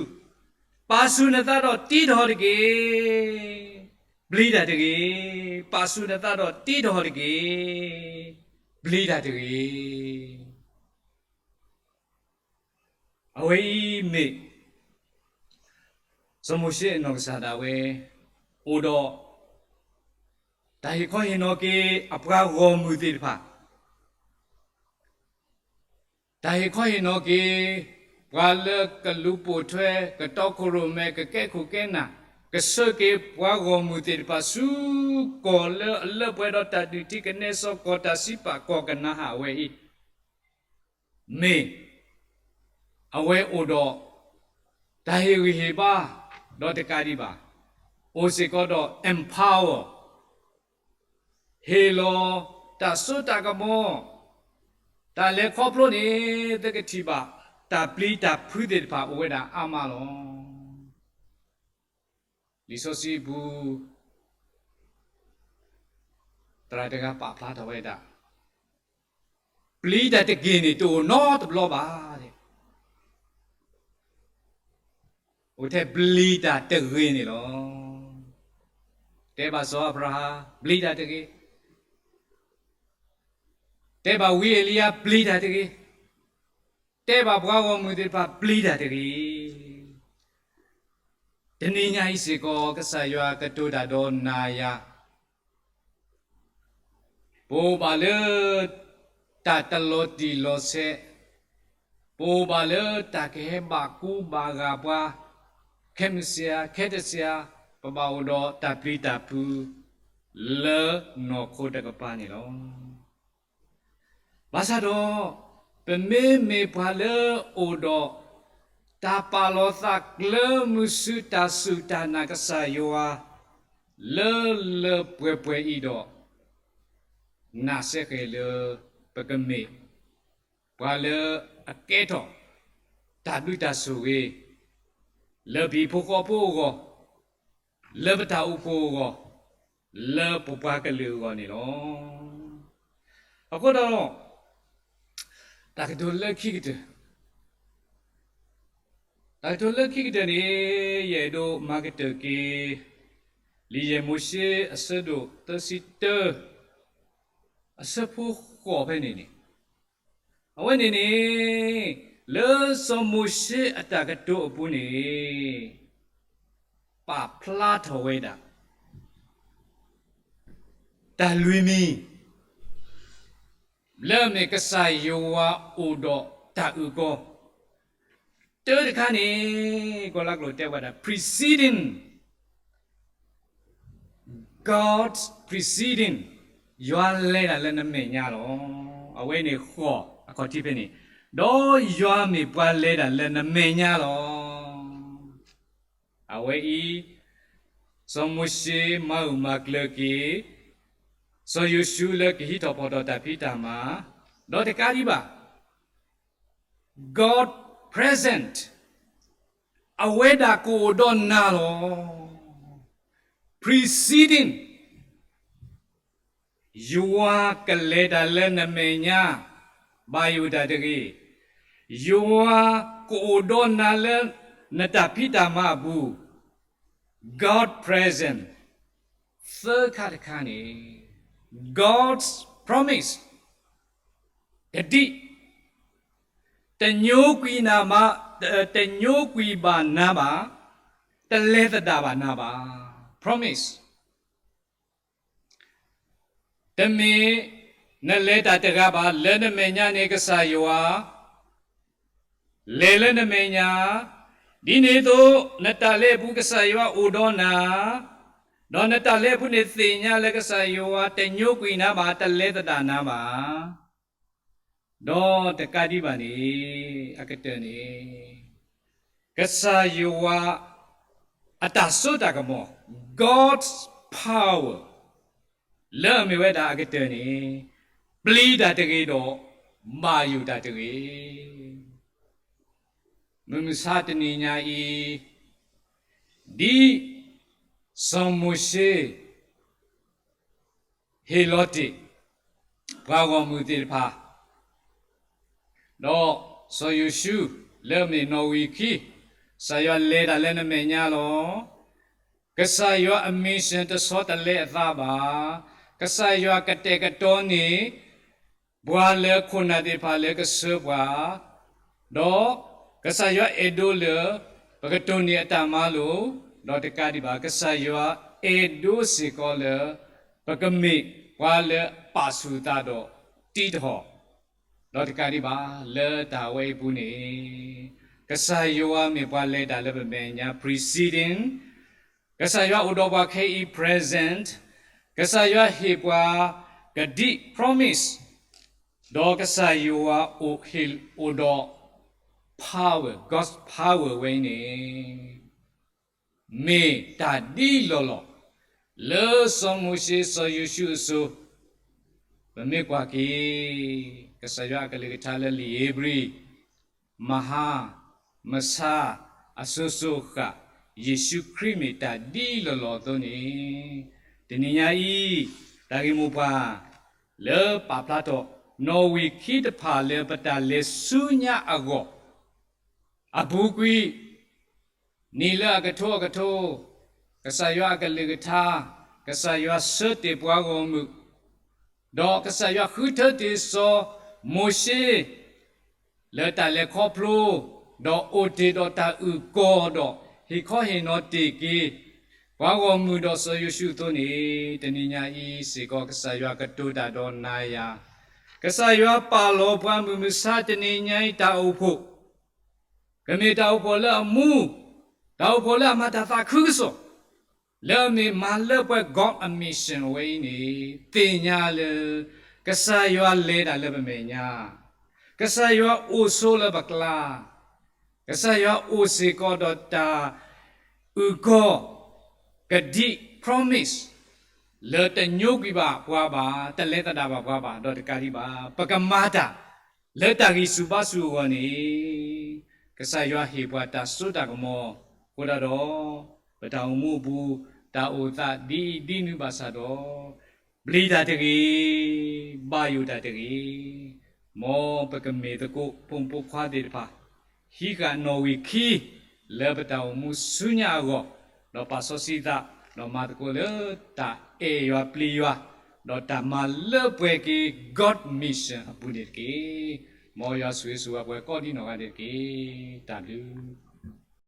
ပာ်ဆူၣ်နသးဒီးတံတဟီၣ်တက့ၢ်, ပျံၤတၢ်တဂ့ၤ, ပာ်ဆူၣ်နသးဒီးတံတဟီၣ်တက့ၢ်, ပျံၤတၢ်တဂ့ၤ. အဝဲအံၤမ့ၢ် စီၤမိၤၡ့အနီၢ်ကစၢ်ဒၣ်ဝဲ အိၣ်ဒီး တၢ်ဟ့ၣ်ခီဟ့ၣ်နီၤက့ၤအပှၤဂီၢ်မုၢ်သ့ၣ်တဖၣ်, တၢ်ဟ့ၣ်ခီဟ့ၣ်နီၤက့ၤ ပှၤလၢကလူၤပိာ်ထွဲ ကတီခိၣ်ရိၣ်မဲ ကကဲခိၣ်ကဲနၢ်, ကဆှၢက့ၤပှၤဂီၢ်မုၢ်သ့ၣ်တဖၣ်ဆူကီၢ်လၢအလၢပှဲၤဒီးတၢ်ဒုးထံကနဲစီ ကီၢ်တၢ်စံးပာ်ကီၢ်ကနၤဧၣ်အဝဲအံၤ မ့ၢ် အဝဲအိၣ်ဒီး တၢ်ဟ့ၣ်ဂံၢ်ဟ့ၣ်ဘါ ဒီးတကးဒံးဘၣ်, အိၣ်စ့ၢ်ကီးဒီး empower, ဟ့ၣ်လီၤတၢ်စိတၢ်ကမီၤ, တၢ်လဲၤခီဖျိန့ၣ် သုကထံၣ်ဘၣ် တၢ်ပျံၤတၢ်ဖုးသ့ၣ်တဖၣ်အိၣ်ဝဲဒၣ်အါမးလီၤ. လံာ်စီဆှံအပူၤ သရၣ်တဂၤပာ်ဖျါထီၣ်ဝဲဒၣ်, ပျံၤတၢ်တဂ့ၤန့ၣ် တအိၣ်နီတဘျီဘၣ်, အိၣ်ထဲပျံၤတၢ်တဂ့ၤန့ၣ်လီၤ. တဲဘၣ်စီၤအၤဘြၤဟၣ် ပျံၤတၢ်တဂ့ၤ, တဲဘၣ်ဝံအ့လံယၤ ပျံၤတၢ်တဂ့ၤ, တဲဘၣ်ပှၤဂီၢ်မုၢ်သ့ၣ်တဖၣ်ပျံၤတၢ်တဂ့ၤ. တနံၤညါအံၤစ့ၢ်ကီး ကစၢ်ယွၤကတိၤတၢ်ဒီးနၤယၤ, ပအိၣ်ဘၣ်လၢ တၢ်တလီၤတံၢ်လီၤဆဲး, ပအိၣ်ဘၣ်လၢတၢ်ကဟဲဘၣ်ကူဘၣ်ဂာ်ပှၤ, ခဲမုၢ်စှၤ ခဲတစှၤ, ပဘၣ်အိၣ်ဒီးတၢ်ပျံၤတၢ်ဖုး လၢနီၢ်ခိတကပၤန့ၣ်လီၤ. ဘၣ်ဆၣ်ဒီး ပမ့မ့ၢ်ပှၤလၢအိၣ်ဒီး တၢ်ပာ်လီၤသးကျၢၤမုာ်ဆူတၢ်စူၢ်တၢ်နာ်ကစၢ်ယွၤ လၢလၢပှဲၤပှဲၤအံၤဒီး နာ်စ့ၢ်ကီးလၢ ပကမ့ၢ် ပှၤလၢအကဲထီၣ် တၢ်ဘျုးတၢ်ဆိၣ်ဂ့ၤ လၢပဟံၣ်ဖိဃီဖိအဂီၢ်, လၢပတၢ်အိၣ်ဖှိၣ်အဂီၢ်, လၢပပှၤကလုာ်အဂီၢ်န့ၣ်လီၤ. အဃိဒီး တၢ်ကတိၤလၢခံကတၢၢ်, တၢ်ကတိၤလၢခံကတၢၢ်န့ၣ် ယအဲၣ်ဒိးမၤကတၢၢ်က့ၤ လံာ်ယဲၢ်မိၤၡ့အဆၢဒိၣ်သၢဆံတၢ အဆၢဖိဃိးဖဲန့ၣ်န့ၣ်, အဝဲန့ၣ်န့ၣ် လၢစီၤမိၤၡ့အတၢ်ကတိၤအပူၤန့ၣ် ပာ်ဖျါထီၣ်ဝဲဒၣ် တၢ်လွံၢ်မံၤ လၢအမ့ၢ်ကစၢ်ယွၤအိၣ်ဒီးတၢ်အုၣ်ကီၤ, တၢတခါန့ၣ် ကီၢ်လၢကျိာ်တဲဝဲဒၣ် preceding, God's preceding, ယွၤလဲၤတၢ်လၢနမဲာ်ညါလီၤ. အဝဲန့ၣ်ဃိးအခီၣ်ထံးဖဲန့ၣ်, ဒီးယွၤမ့ၢ်ပှၤလဲၤတၢ်လၢနမဲာ်ညါလီၤ. အဝဲအံၤ စီၤမိၤၡ့မၤအုၣ်မၤကျၢၤက့ၤ စီၤယိၤၡူလၢကဟံးထီၣ်ဖီၣ်ထီၣ်တၢ်ဖံးတၢ်မၤ, ဒီးတကးဒံးဘၣ် God present, အဝဲဒၣ်ကအိၣ်ဒီးနၤလီၤ. Preceding, ယွၤကလဲၤတၢ်လၢနမဲာ်ညါ, ဘၣ်ယိၣ်တၢ်တဂ့ၤ. ယွၤကအိၣ်ဒီးနၤလၢနတၢ်ဖံးတၢ်မၤအပူၤ, God present. သၢခါတခါန့ၣ် God's promise, ကဒံး, တညိကွံာ်နၤဘၣ်, တညိကွံာ်ဘၣ်နၤဘၣ်, တလဲၤသဒၣ်ဘၣ်နၤဘၣ်. Promise. တမ့ၢ်နလဲၤတၢ်တဂၤဘၣ်, လၢနမဲာ်ညါန့ၣ် ကစၢ်ယွၤ လဲၤလၢနမဲာ်ညါ, ဒ်န့ၣ်အသိး နတၢ်လဲၤအပူၤကစၢ်ယွၤအိၣ်ဒီးနၤ, ဒီးနတၢ်လဲၤအပူၤန့ၣ်သ့ၣ်ညါလၢကစၢ်ယွၤတညိကွံာ်နၤဘၣ်, တလဲၤသဒၣ်နၤဘၣ်. ဒီးတကးဒံးဘၣ်န့ၣ် အကတၢၢ်န့ၣ် ကစၢ်ယွၤအတၢ်စိတၢ်ကမီၤ, God's power, လၢအမ့ၢ်ဝဲဒၣ်အကတၢၢ်န့ၣ် ပျံၤတၢ်တဂ့ၤဒီး ဘၣ်ယိၣ်တၢ်တဂ့ၤ. မုၢ်မဆါတနံၤညါအံၤ ဒ်စီၤမိၤၡ့ ဟ့ၣ်လီၤတ့ၢ် ပှၤဂီၢ်မုၢ်သ့ၣ်တဖၣ်, ဒီးစီၤယိၤၡူ လၢအမ့ၢ်နီၣ်ဝံာ်ခံ, ကစၢ်ယွၤလဲၤတၢ်လၢနမဲာ်ညါလီၤ. ကစၢ်ယွၤအ mission တဆီတလဲအသးဘၣ်. ကစၢ်ယွၤကတဲာ်ကတီၤန့ၢ် ပှၤလၢခိၣ်နၢ်သ့ၣ်တဖၣ်လၢကဆှၢပှၤ, ဒီးကစၢ်ယွၤအဲၣ်ဒိးလၢ ပကတိၢ်န့ၢ်အတၢ်မၤလိာ်, ဒီးတကးဒံးဘၣ် ကစၢ်ယွၤအဲၣ်ဒိးစ့ၢ်ကီးလၢ ပကမ့ၢ်ပှၤလၢပာ်ဆူၣ်သးဒီးတံးတဟီၣ်, ဒီးတကးဒံးဘၣ် လၢတၢ်ဝဲအံၤအပူၤန့ၣ် ကစၢ်ယွၤမ့ၢ်ပှၤလဲၤတၢ်လၢပမဲာ်ညါ preceding, ကစၢ်ယွၤအိၣ်ဒီးပှၤခဲအံၤ present, ကစၢ်ယွၤဟ့ၣ်ပှၤကဒံး promise, ဒီးကစၢ်ယွၤအိၣ်ဟ့ၣ်အိၣ်ဒီး power, God's power ဝဲအံၤန့ၣ် မ့ၢ်တၢ်ဒ်လီၢ်လီၢ် လၢစီၤမိၤၡ့ စီၤယိၤၡူအစိၤ, ပမ့ၢ်ကွၢ်က့ၤ ကစၢ်ယွၤအကလုၢ်ကထါလၢလံာ်ဧ့ၤဘြံၤ မဟါ, မဆါ, အစိၤစိၤဃၣ်, ယ့ၣ်ၡူးခရံာ်မ့ၢ်တၢ်ဒ်လီၢ်လီၢ်အသိးန့ၣ်, တနံၤညါအံၤ တၢ်ဂ့ၢ်မိၢ်ပှၢ် လၢပာ်ဖျါထီၣ် နီၣ်ဝံာ်ခံတဖၣ်လၢပတၢ်လဲၤဆူညါအဂီၢ် အပူၤကွံာ် နံၣ်လၢအကထိအကထိ, ကစၢ်ယွၤအကလုၢ်ကထါ, ကစၢ်ယွၤဆၢတ့ၢ်ပှၤဂီၢ်မုၢ်, ဒီးကစၢ်ယွၤဃုထၢတ့ၢ်စီၤမိၤၡ့ လၢတၢ်လဲၤခီဖျိ, ဒီးအိၣ်တ့ၢ်ဒီးတၢ်အုၣ်ကီၤဒီး ဟ့ၣ်ခီဟ့ၣ်နီၤတ့ၢ်က့ၤ ပှၤဂီၢ်မုၢ်ဒီးစီၤယိၤၡူအသိးန့ၣ်, တနံၤညါအံၤစ့ၢ်ကီး ကစၢ်ယွၤကတိၤတၢ်ဒီးနၤယၤ, ကစၢ်ယွၤပာ်လီၤပှၤမုၢ်မဆါတနံၤညါအံၤတၢ်အိၣ်ဖှိၣ်, ကမ့ၢ်တၢ်အိၣ်ဖှိၣ်လၢအမူ, တၢ်အိၣ်ဖှိၣ်လၢအမၤတၢ်သးခုကစီၣ်, လၢအမ့ၢ်မၤလၢပှဲၤ God အ mission အဝဲအံၤန့ၣ် သ့ၣ်ညါလၢ ကစၢ်ယွၤလဲၤတၢ်လၢပမဲာ်ညါ, ကစၢ်ယွၤအိၣ်ဆိးလၢပကျါ, ကစၢ်ယွၤအိၣ်စ့ၢ်ကီးဒီးတၢ်အုၣ်ကီၤ ကဒံး promise လၢတညိကွံာ်ဘၣ်ပှၤဘၣ်, တလဲၤသဒၣ်ဘၣ်ပှၤဘၣ်, ဒီးတကးဒံးဘၣ် ပကမၤတၢ် လၢတၢ်ဂံၢ်ဆူၣ်ဘါဆူၣ်အဂီၢ်န့ၣ်, ကစၢ်ယွၤဟ့ၣ်ပှၤတၢ်စိတၢ်ကမီၤအဃိသတးဒီး, ပတၢ်အိၣ်မူအပူၤ တၢ်အိၣ်သးဒ်အံၤဒ်နုၤဘၣ်ဆၣ်ဒီး, ပျံၤတၢ်တဂ့ၤ, ဘၣ်ယိၣ်တၢ်တဂ့ၤ, မ်ပကမ့ၢ်သကိးပိာ်မုၣ်ပိာ်ခွါသ့ၣ်တဖၣ် ဟံးဃာ်နီၣ်ဝံာ်ခံ လၢပတၢ်အိၣ်မူဆူညါအဂီၢ်, ဒီးပာ်စီဆှံသး, ဒီးမၤသကိးလၢတၢ်အဲၣ်ယွၤပျံၤယွၤ, ဒီးတၢ်မၤလၢပှဲၤက့ၤ God mission အပူၤန့ၣ်တက့ၢ်. မ်ယွၤဆိၣ်ဂ့ၤဆိၣ်ဝါပှၤကိးဒံနီၢ်ဂၤဒဲးတက့ၢ်. တၢ်ဘျုး